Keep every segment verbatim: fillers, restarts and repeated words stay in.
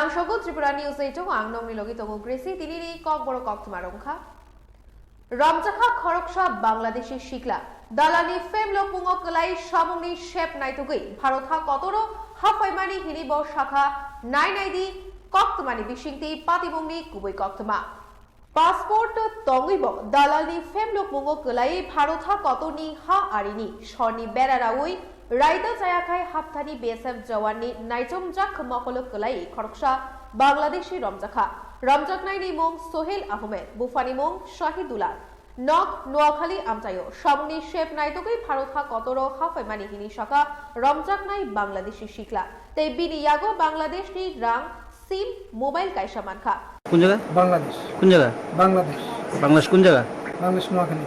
Ang sogo Tripura News eight o ang nongni logi tongo Gracie, tinini kokborok koktwma rok wngkha. Romjakha khoroksa Bangladeshi sikla. Dalalni phemlok mungo kwlai samungni sep naitugwi Bharot ha kotoro haphaimani hini bo sakha, nai naidi koktwmani bisingtwi patimungni kubui koktwma. Passport tongwi bo dalalni phemlok mungo kwlai Bharot ha kotorni ha arini sorni bera rawi raida chayakhai hapthani B S F jawanni naichomjak mokolo kwlai khoroksa Bangladeshi romjakha. Romjaknaini mung Sohel Ahmed, buphani mung Shahidullah. Nok Noakhali amchaio samungni sep naitugwi Bharot ha kotoro haphaimani hini sakha romjaknai Bangladeshi sikla. Tei bini yago Bangladeshni rang sim mobile kaisa mankha. কোন জায়গা? বাংলাদেশ। কোন জায়গা? বাংলাদেশ। বাংলাদেশ কোন জায়গা? বাংলাদেশ নোয়াখালী।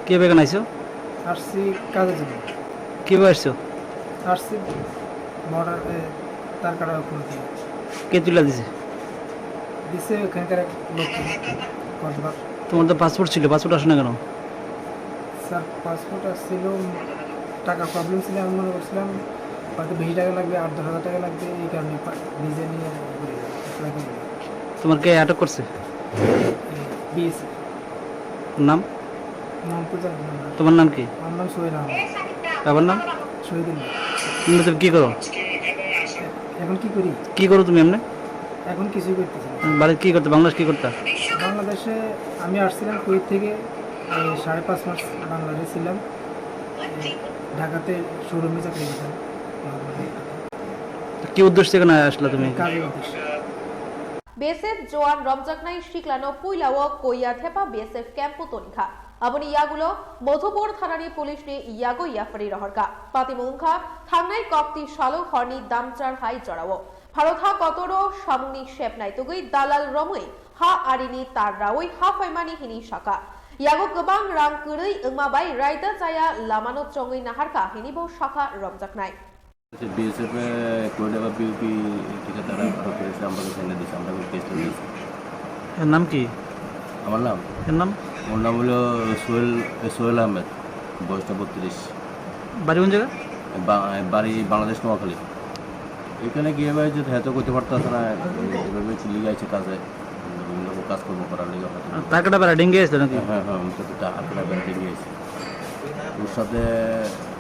কিভাবে এখানে আইছো? আসছি কাজের জন্য। কিভাবে আসছো? আসছি বর্ডার, এ, তার কাটা উপরে দিয়ে। কে তুলে দিছে? দিছে ওখানকার এক লোক, কসবার। তোমার তো পাসপোর্ট ছিল, পাসপোর্ট আসো না কেন? স্যার, পাসপোর্ট আসছিল, টাকা প্রবলেম ছিল, আমি মনে করছিলাম হয়তো বেশি টাকা লাগবে, আট দশ হাজার টাকা লাগবে, এই কারণে পা-, ভিসা নিয়ে ঘুরে গেলাম, অ্যাপ্লাই করে দিলাম। তোমার কে আটক করছে? বিএসএফ। নাম? নাম তো জানি না। তোমার নাম কি? আমার নাম সোহেল আহমেদ। বাবার নাম? শহীদুল্লাহ। তুমি তো কি করো? এখন কি করি? কি করো তুমি এমনি? এখন কিছুই করতেছি না। বাড়ি কি করতে? বাংলাদেশ কি করতে? বাংলাদেশে আমি আসছিলাম কুয়েত থেকে, এই সাড়ে পাঁচ মাস বাংলাদেশে ছিলাম। এই ঢাকাতে শোরুমে চাকরি করতাম। তো কি উদ্দেশ্যে এখানে আসলে তুমি? কাজের উদ্দেশ্যে। B S F jowan romjaknai siklano puilao koya thepa B S F camp-o tongkha. Aboni yagulo Madhupur thanani police-ni yago yapharwi rohorkha. Patimung wngkha thangnai kokti salo horni damchar hai jorao. Bharot ha kotoro samungni sep naitugwi dalal romwi ha arini tar rawi haphaimani hini sakha. Yago kwbang rang kwrwi wngma bai raida chaya lamano chongwi naharkha hini bo sakha romjaknai. BSF এ কোয়েডাবা বিউপি ঠিকাদার আটক করেছে, আমরা এখানে দিছি, আমরা কেস দিয়েছি। এর নাম কি? আমার নাম? এর নাম? ওর নাম হলো সোহেল, সোহেল আহমেদ, বয়সটা বত্রিশ। বাড়ি কোন জায়গা? বা-, বাড়ি বাংলাদেশ নোয়াখালী। এখানে গিয়ে ভাই যে হ্যাঁ তো করতে পারতো না, এভাবে চলে গেছে কাজে। বিভিন্ন রকম কাজকর্ম করার লেগে হয়তো। আর তার কাটা বেড়া ডেঙ্গে আছে নাকি? হ্যাঁ, হ্যাঁ, আমি তো একটা আর কাটা বেড়া ডেঙ্গে আছে। ওর সাথে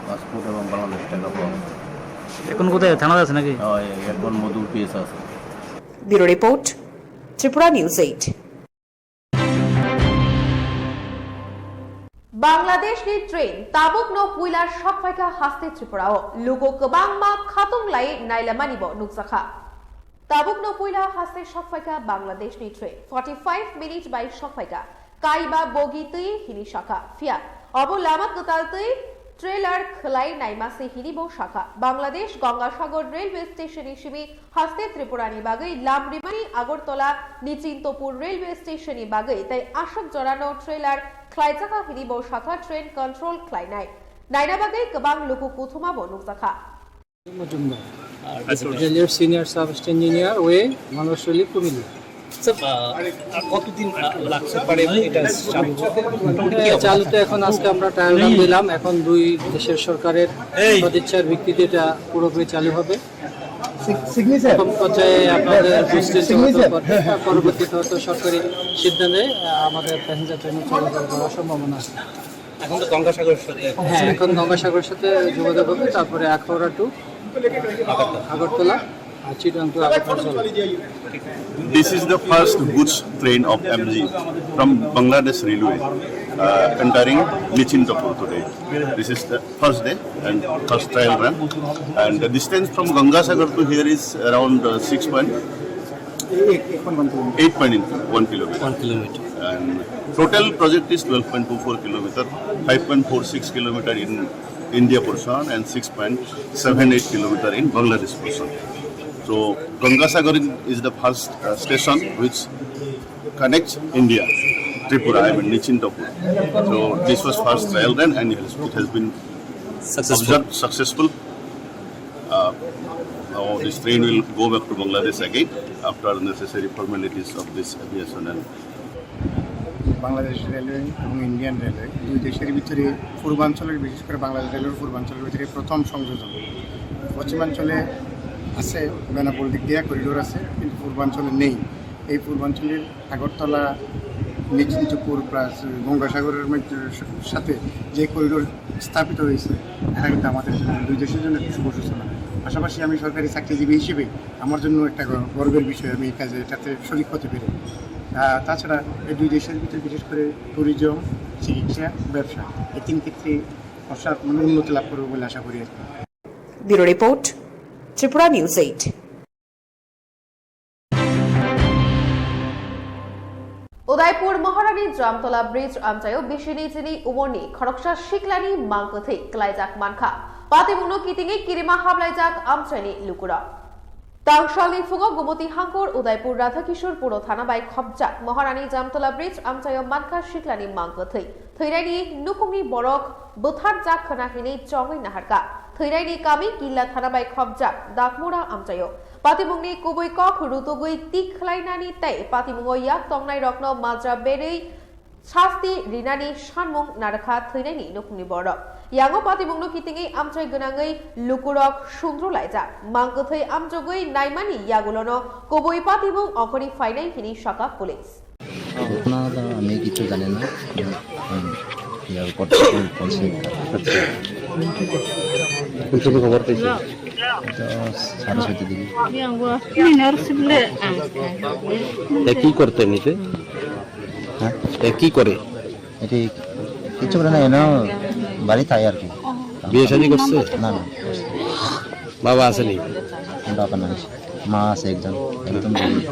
পাসপোর্ট এবং বাংলাদেশ টাকা পাওয়া গেছে। এখন কোথায়? থানাতে আছে নাকি? হ্যাঁ, এখন মধুপুর পিএস আছে। Bureau report, Tripura News eight. Bangladeshni train tabukno puila sokphaikha haste Tripurao, lugo kwbangma khatung lai nailamani bo nukjakha. Tabukno puila haste sokphaikha Bangladeshni train, forty five minute bai sokphaikha, kaiba bogi twi hini sakha, phiya obo lama kwtal twi trailer khwlai naima se hini bo sakha. Bangladesh Gangasagar railway station ni simi haste Tripura ni bagwi lam rimani Agartala Nichintapur railway station ni bagwi tei aswk jorano trailer khwlaijak hini bo sakha train control khwlainai. Naina bagwi kwbang luku kuthuma bo nukjakha. Majumdar, আচ্ছা। রেলের senior sub engineer, way, মানুষ রিলিফ, কুমিল্লা। স্যার, আহ, আর কতদিন, আহ, লাগতে পারে এটা চালু হতে? হ্যাঁ, চালু তো এখন আজকে আমরা ট্রায়াল রান দিলাম, এখন দুই দেশের সরকারের এই। সদিচ্ছার ভিত্তিতে এটা পুরোপুরি চালু হবে। সিগ-, সিগনেচার। প্রথম পর্যায়ে আপনাদের হ্যাঁ, হ্যাঁ, বুঝতে সিগনেচার। হতে পারে, হ্যাঁ, হ্যাঁ। তার পরবর্তীতে হয়তো সরকারি সিদ্ধান্তে, আহ, আমাদের প্যাসেঞ্জার ট্রেন চলাচল করার সম্ভাবনা আছে। এখন তো গঙ্গাসাগরের সাথে। হ্যাঁ, এখন গঙ্গাসাগরের সাথে যোগাযোগ হবে, তারপরে আখাউড়া টু আগরতলা, আর চিটাং টু আগরতলা চলে। This is the first goods train of M G from Bangladesh Railway, uh, entering Nichintapur today. This is the first day and first trial run. And the distance from Gangasagar to here is around, uh, six point eight point one kilometer. One kilometer. And total project is twelve point two four kilometer, five point four six kilometer in India portion and six point seven eight kilometer in Bangladesh portion. So Gangasagar is the first, uh, station which connects India, Tripura, I mean Nichintapur. So this was first trial run and it has, it has been Successful. Observed successful. Uh, now this train will go back to Bangladesh again after necessary formalities of this aviation and Bangladesh railway এবং Indian railway দুই দেশের ভিতরে পূর্বাঞ্চলের, বিশেষ করে বাংলাদেশ রেলওয়ের পূর্বাঞ্চলের ভিতরে প্রথম সংযোজন। পশ্চিমাঞ্চলে আছে, বেনাপোল দিক দিয়ে করিডোর আছে, কিন্তু পূর্বাঞ্চলে নেই। এই পূর্বাঞ্চলের আগরতলা, নিজ-, নিচুপুর প্লাস গঙ্গাসাগরের মধ্যে স-, সাথে যে করিডোর স্থাপিত হয়েছে, এটা কিন্তু আমাদের জন্য, দুই দেশের জন্য একটা শুভ সূচনা। পাশাপাশি আমি সরকারি চাকরিজীবী হিসেবে আমার জন্য একটা গ-, গর্বের বিষয়, আমি এই কাজে, এটাতে শরিক হতে পেরে। আহ, তাছাড়া এই দুই দেশের ভিতরে বিশেষ করে ট্যুরিজম, চিকিৎসা, ব্যবসা, এই তিন ক্ষেত্রে অসাধারণ উন্নতি লাভ করবে বলে আশা করি আর কি। Bureau report, Tripura news eight. Udaipur Maharani Jamtola Bridge amchaio bisini chini umorni khoroksa siklani mangkwthwi klaijak mankha. Patimungno kitingwi kirima hablaijak amchaini lukurok. Tangsalni phungo Gumoti Hangkor Udaipur Radhakishore Puro Thana bai khopjak Maharani Jamtola Bridge amchaio mankha siklani mangkwthwi. Thwinaini nukhungni borok bwtharjak khwna hinwi chongwi naharkha. Thwinaini kami Killa Thana bai khopjak Dakmura amchaio. Patimungni kubui kok rutugwi tik khlainani tei patimungo yak tongnairokno majra berwi sasti rinani sanmung narwkha thwinaini nukhungni borok. Yango patimungno kitingwi amchai gwnangwi lukurok sundru laijak. Mangkwthwi amjogwi naimani yagulono kubui patimung ongkhorwi phainai hinwi sakha police. ঘটনা তো আমি কিছু জানি না। হুম, ইয়ার পর কোন, কোন সিন? কোন সময় খবর পেয়েছি? এটা সাড়ে ছয়টার দিকে। এ কি করতে নিতে? হ্যাঁ? এ কি করে? এটি কিছু করে না, এনে বাড়ি থাকে আর কি। বিয়ে শাদী করছে? না, না। বাবা আসেনি? বাবা নাই, মা আছে একজন, একদম গরিব।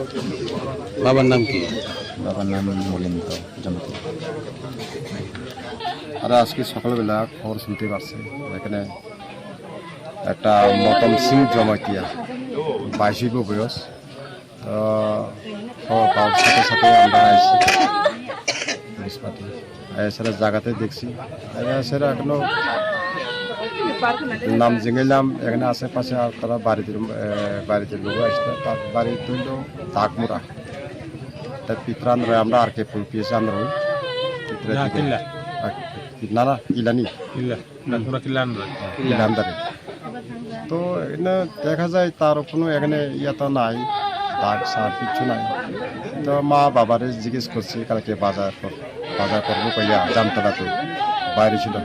বাবার নাম কি? বাবার নাম মলিন্দ্র জমাতিয়া। আর আজকে সকালবেলা খবর শুনতে পারছি, এখানে একটা মতন সিং জমাতিয়া, বাইশ বয়স। তো খবর পাওয়ার সাথে সাথে আমরা আইছি পুলিশ পার্টি। এছাড়া জায়গাতে দেখছি, এছাড়া এখনো নাম জিঙাইলাম, এখানে আশেপাশে আর তারা বাড়িতে, এ, বাড়িতে লোক আসছে, তার বাড়ি হইল দাগমুরা। তার পিতরান রয়, আমরা আর কে ফুল পিএস আমরা হই। পিতরা না, দিকে। কিল্লা। আর, না, না, ইলানি। কিল্লা। দাগমুরা কিল্লা আন্দারে। কিল্লা আন্দারে। তো এখানে দেখা যায় তার কোনো এখানে ইয়ে তো নাই, দাগ সার কিচ্ছু নাই। তো মা বাবারে জিজ্ঞেস করছি কালকে বাজার কর-, বাজার করবো কইয়া জামতলাতে বাইরে ছিল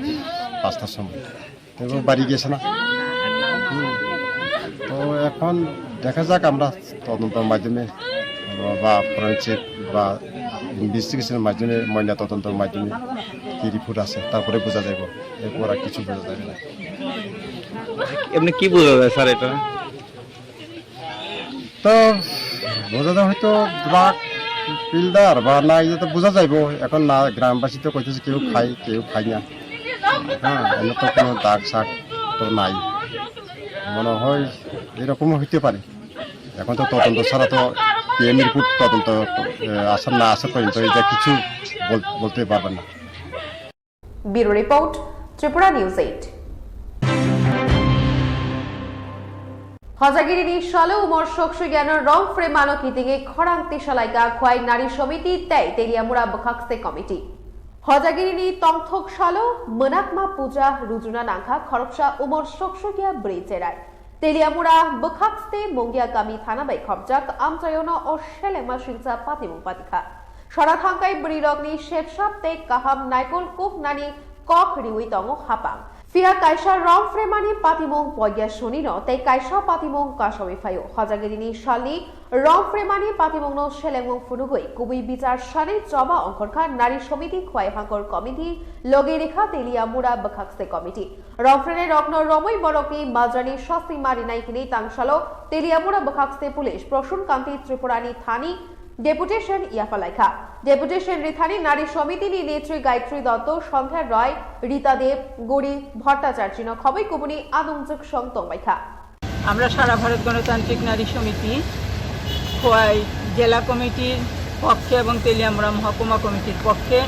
পাঁচটার সময়, তো বাড়ি গেছে না। হুম। তো এখন দেখা যাক, আমরা তদন্তর মাধ্যমে বা ফরেন্সিক বা ইনভেস্টিগেশনের মাধ্যমে, ময়না তদন্তর মাধ্যমে কি রিপোর্ট আছে তারপরে বোঝা যাবে, এরপর আর কিছু বোঝা যাবে না। এমনি কি বোঝা যায় স্যার এটা? তো বোঝা যায় হয়তো ড্রাগ পিলদার বা না, এটা তো বোঝা যাইবো। এখন না, গ্রামবাসী তো কইতেছে কেউ খায়, কেউ খায় না। হ্যাঁ, এমনি তো কোনো দাগ সাগ তো নাই, মনে হয় এরকমও হইতে পারে। এখন তো তদন্ত ছাড়া তো পিএম রিপোর্ট তদন্ত, এ, আসার না আসা পর্যন্ত এটা কিছু বল-, বলতে পারবেন না। Bureau Report, Tripura News eight. Hojagirini salo umor soksu gyano rong fremano kitingi khorang tisalaika khwai nari somiti tei Teliamura bwkhakste committee. Hojagirini tongthok salo mwnakma puja rujuna nangkha khoroksa umor soksu gya bwrwi cherai. Teliamura bwkhakste Mungia kami thana bai khopjak amchaiono o selengma silsa patimung patikha. Sora thangkai bwrwirokni sepsap tei kaham naikol kuknani kok riwi tongo hapang. Phiya kaisa rong fremani patimung poigya sonino tei kaisa patimung kasawi phaio. Hojagirini salni rong fremani patimungno selengmung phunugwi kubui bichar sanwi choba ongkhorkha nari somiti khwai hangkor committee logi rikha Teliamura bwkhakste committee. Rongphrenai rokno romwi borokni majrani sasti ma rinai hinwi tangsalo Teliamura bwkhakste police Prosun Kanti Tripurani thani deputation yaphalaikha. Deputation rithani nari somitini netri Gayatri Dotto, Sandhya Roy, Rita Deb, Gori Bhattacharjino khobwi kubuni adungjwk song tongbaikha. আমরা সারা ভারত গণতান্ত্রিক নারী সমিতি, খোয়াই জেলা কমিটির পক্ষে এবং তেলিয়ামুড়া মহকুমা কমিটির পক্ষে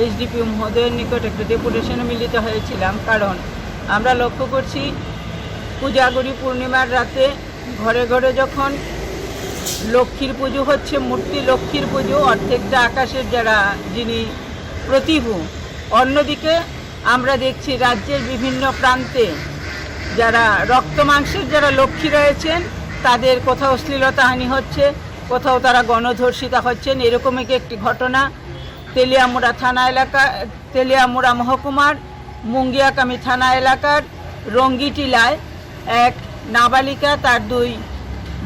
এইচডিপিও মহোদয়ের নিকট একটা ডেপুটেশনে মিলিত হয়েছিলাম, কারণ আমরা লক্ষ্য করছি কোজাগরী পূর্ণিমার রাতে ঘরে ঘরে যখন লক্ষ্মীর পুজো হচ্ছে, মূর্তি লক্ষ্মীর পুজো, অর্ধেকটা আকাশের যারা, যিনি প্রতিভূ, অন্যদিকে আমরা দেখছি রাজ্যের বিভিন্ন প্রান্তে যারা রক্ত মাংসের যারা লক্ষ্মী রয়েছেন, তাদের কোথাও শ্লীলতাহানি হচ্ছে, কোথাও তারা গণধর্ষিতা হচ্ছেন, এরকম এক-, একটি ঘটনা তেলিয়ামুড়া থানা এলাকা, তেলিয়ামুড়া মহকুমার মুঙ্গিয়াকামি থানা এলাকার রঙ্গিটিলায় এক নাবালিকা তার দুই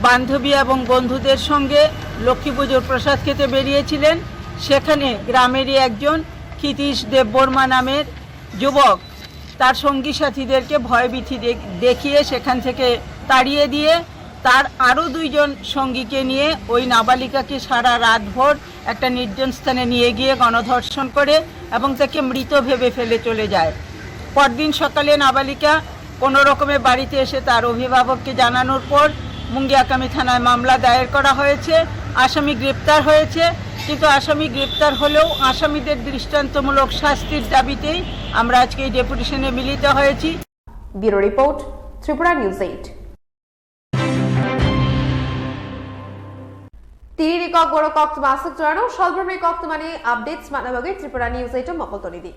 বান্ধবী এবং বন্ধুদের সঙ্গে লক্ষ্মী পুজোর প্রসাদ খেতে বেরিয়েছিলেন। সেখানে গ্রামেরই একজন ক্ষিতীশ দেববর্মা নামের যুবক তার সঙ্গী সাথীদেরকে ভয়ভীতি দে-, দেখিয়ে সেখান থেকে তাড়িয়ে দিয়ে তার আরও দুইজন সঙ্গীকে নিয়ে ওই নাবালিকাকে সারা রাতভর একটা নির্জন স্থানে নিয়ে গিয়ে গণধর্ষণ করে এবং তাকে মৃত ভেবে ফেলে চলে যায়। পরদিন সকালে নাবালিকা কোনো রকমে বাড়িতে এসে তার অভিভাবককে জানানোর পর মুঙ্গিয়াকামি থানায় মামলা দায়ের করা হয়েছে। আসামি গ্রেপ্তার হয়েছে, কিন্তু আসামি গ্রেপ্তার হলেও আসামিদের দৃষ্টান্তমূলক শাস্তির দাবিতেই আমরা আজকে এই ডেপুটেশনে মিলিত হয়েছি। Bureau Report, Tripura News eight. Tini ni kok borok koktwma aswk chwrano salbrumni koktwmani updates manna bagwi Tripura News eight o mokol toni di.